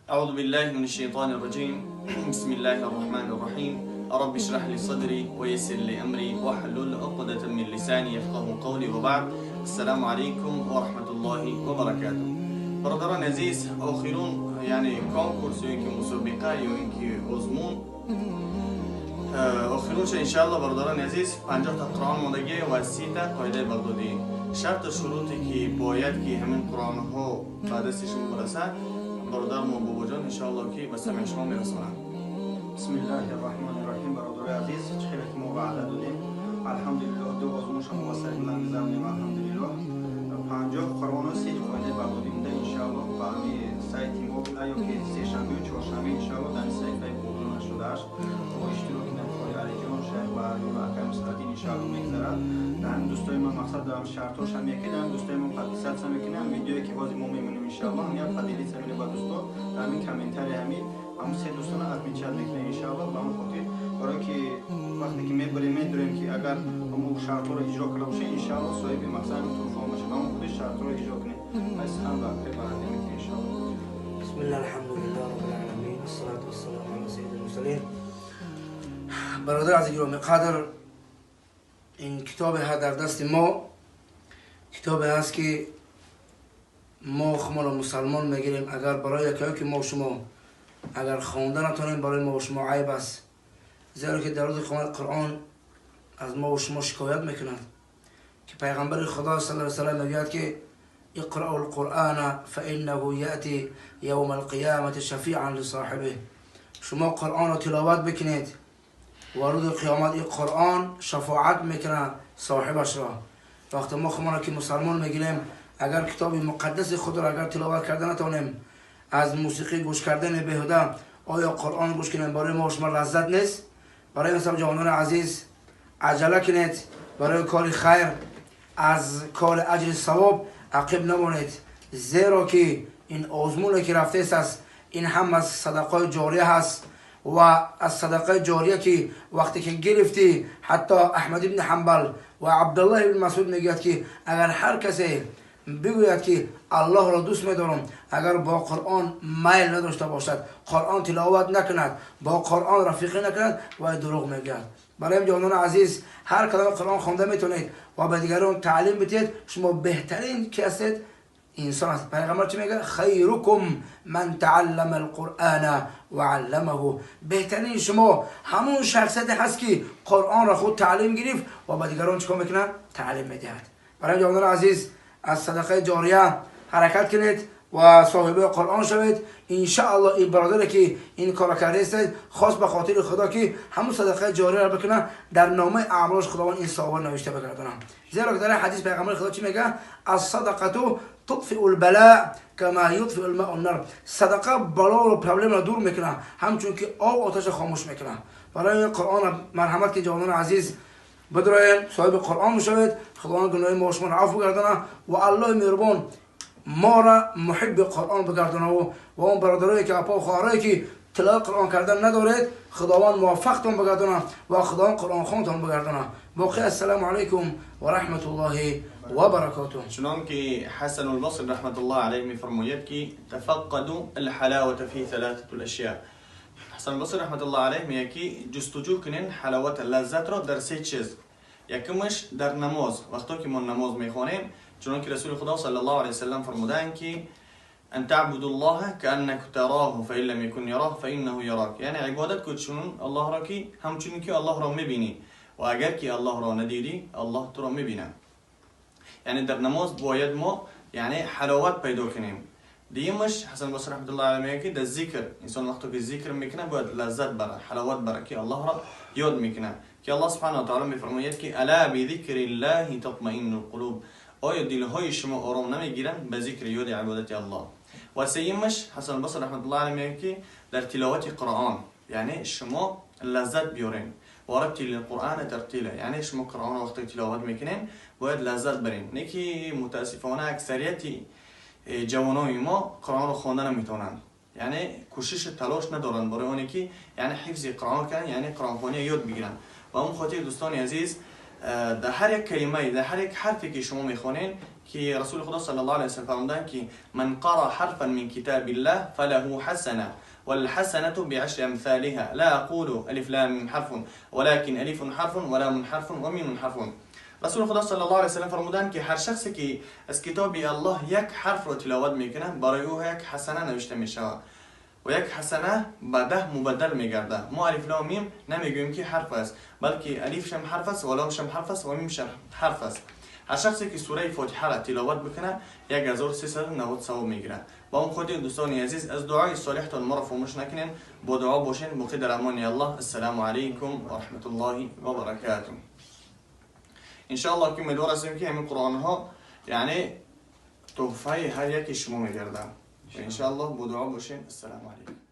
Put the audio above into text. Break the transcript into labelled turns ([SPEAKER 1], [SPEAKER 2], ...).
[SPEAKER 1] أعوذ بالله من الشيطان الرجيم. بسم الله الرحمن الرحيم. رب اشرح لي صدري ويسر لي أمري واحلل عقدة من لساني يفقه قولي. وبعد، السلام عليكم ورحمة الله وبركاته. برادران عزیز، آخرون یعنی конкурс ё инки мусобиқа ё инки озмун охирунша, иншаалло, бародарони азиз, 50 та Қуръон мондагӣ ва 30 та қоидаи Бағдодӣ. Шарту шуруте ки бояд ки ҳамин қуръонҳо ба дасти шумо барасад, бародармо Бобоҷон иншаалло ки ба самъи шумо мерасонанд.
[SPEAKER 2] Бисмиллаҳи рраҳмони рраҳим. Бародарои азиз, чӣ хеле ки мо ваъда додем, алҳамдулиллоҳ, ду озмун шумо ба сари мегузаронем. Алҳамдулиллоҳ, 50 қуръону 30 қоидаи Бағдодӣ буда, иншааллоҳ, ба ҳами сайти мо ё ки сешанбею чоршанбе, иншааллоҳ, дар саҳифаи Бобоҷон 88 бо иштироки Набихори Алиҷон, Шайх Баҳрӣ ва акай Мусраддин, иншааллоҳ, мегузарад. Дар ҳамин дӯстои ман мақсад дорам, шартҳош ҳам яке дар ҳамин дӯстои ман подписаться мекунем, видеое ки ҳозир мо мемонем, иншааллоҳ, ҳам як поделиться мекунем ба дӯсто, дар ҳамин комментарий ҳамин се дӯстона отмечать мекунем, иншааллоҳ. Ба ҳамон хотир, барое ки вақте ки мебарем, медурем ки агар ҳамон шартҳоро иҷро карда бошем, иншааллоҳ, соҳиби мақсад ҳамин тӯҳфаҳо мешавем. Ба ҳамон хотир шартҳоро иҷро кунем. Ай сухан ба акай Баҳрӣ мекунем, иншааллоҳ.
[SPEAKER 3] بسم الله، الحمد لله رب العالمين، والصلاة والسلام على سيد المرسلين. برادر عزیز گرامی قدر، این کتاب ها در دست ما کتاب هست که ما خودمان مسلمان میگیریم. اگر برای یکی که ما شما اگر خوانده نتونیم، برای ما و شما عیب است، زیرا که در روز قیامت قرآن از ما و شما شکایت میکند که پیغمبر خدا صلی الله علیه وسلم میگوید که اقرأوا القرآن فإنه يأتي يوم القيامة شفيعا لصاحبه. شما قرآن رو تلاوت بکنید و روز قیامت این قرآن شفاعت میکنه صاحبش را. وقتی ما خودمان که مسلمان میگیریم، اگر کتاب مقدس خود را اگر تلاوت کرده نتونیم، از موسیقی گوش کردن بیهوده، آیا قرآن گوش کنیم برای ما شما لذت نیست؟ برای مثلا جوانان عزیز، عجله کنید برای کار خیر، از کار اجر ثواب عقب نمانید، زیرا که این آزمونه که رفته است، این هم از صدقه جاریه هست و از صدقه جاریه که وقتی که گرفتی، حتی احمد ابن حنبل و عبدالله ابن مسعود میگوید که اگر هر کسی بگوید که الله را دوست میدارم، اگر با قرآن میل نداشته باشد، قرآن تلاوت نکند، با قرآن رفیقی نکند، و دروغ میگوید. برای جوانان عزیز، هر کدام قرآن خوانده میتونید و به دیگران تعلیم بدید، شما بهترین که هستید انسان است. پیغمبر چی میگه؟ خیرکم من تعلم القرآن و علمه. بهترین شما همون شخصیت هست که قرآن را خود تعلیم گرفت و به دیگران چیکار میکنه؟ تعلیم میدهد. برای جوانان عزیز، از صدقه جاریه حرکت کنید و صاحب قرآن شوید. انشاءالله این برادر که این کار کرده است، خواست به خاطر خدا که همون صدقه جاریه را بکنه، در نامه اعمالش خداوند این ثواب نوشته بگردانه، زیرا که در حدیث پیغمبر خدا چی میگه؟ الصدقه تطفئ البلاء كما يطفئ الماء النار. صدقه بلا و problem را دور میکنه، همچون که آب آتش خاموش میکنه. برای قرآن مرحمت که جوانان عزیز بدراین، صاحب قرآن بشوید. خداوند گناه ما شما را عفو بگردانه و الله مهربان ما را محب قرآن بگردانه و اون برادرایی که اپا و خواهرایی که تلاوت قرآن کردن ندارید، خداوند موفقتان بگردانه و خداوند قرآن خوانتان بگردانه. باقی السلام علیکم و رحمت الله و برکاته.
[SPEAKER 1] چنان که حسن البصري رحمة الله عليه میفرماید که تفقدوا الحلاوة في ثلاثة الأشياء. حسن البصري رحمة الله علیه میگه که جستجو کنین حلاوت لذت را در سه چیز. یکمش در نماز. وقتی که ما نماز میخوانیم، چنان که رسول خدا صلی الله علیه وسلم فرمودند که ان تعبدوا الله كأنك تراه فإن لم يكن يراه فإنه يراك. یعنی عبادت کن چون الله را که همچنین که الله را میبینی و اگر که الله را ندیدی، الله تو را میبینه. یعنی در نماز باید ما یعنی حلاوت پیدا کنیم. دیمش حسن بصری رحمت الله علیه میگه که در ذکر، انسان وقتی که ذکر میکنه باید لذت بره، حلاوت بره که الله را یاد میکنه، که الله سبحانه و تعالی میفرماید که الا بذکر الله تطمئن القلوب. آیا دلهای شما آرام نمیگیرن به ذکر یاد عبادت الله؟ و سیمش حسن بصری رحمت الله علیه میگه که در تلاوت قرآن، یعنی شما لذت بیارین. ورتل القرآن ترتیلا. یعنی شما قرآن وقتی تلاوت میکنین باید لذت برین، نه که متاسفانه اکثریت جوانای ما قرآن رو خوانده نمیتونن، یعنی کوشش تلاش ندارن برای اونی که یعنی حفظ قرآن کنن، یعنی قرآن خوانی یاد بگیرن. و اون خاطر دوستان عزیز، در هر یک کلمه، در هر یک حرفی که شما میخوانین که رسول خدا صلی الله علیه و سلم فرمودند که من قرأ حرفا من کتاب الله فله حسنه والحسنة بعشر امثالها، لا اقول الف لام حرف ولكن الف حرف ولام حرف وميم حرف. رسول خدا صلی الله علیه و سلم فرمودند که هر شخصی که از کتاب الله یک حرف رو تلاوت میکنه برای او یک حسنه نوشته میشود و یک حسنه به 10 مبدل میگرده. ما الف لام میم نمیگوییم که حرف است، بلکه الف شم حرف است و لام شم حرف است و میم شم حرف است. هر شخصی که سوره فاتحه را تلاوت بکنه 1390 ثواب میگیره. با اون خاطر دوستان عزیز از دعای صالحتان ما را فراموش نکنین، با دعا باشین. باقی در امان الله. السلام علیکم و رحمت الله و برکاته. انشاءالله که امیدوار هستیم که همین قرآن ها یعنی تحفه هر یکی شما میگردن. انشاءالله با دعا باشین. السلام علیکم.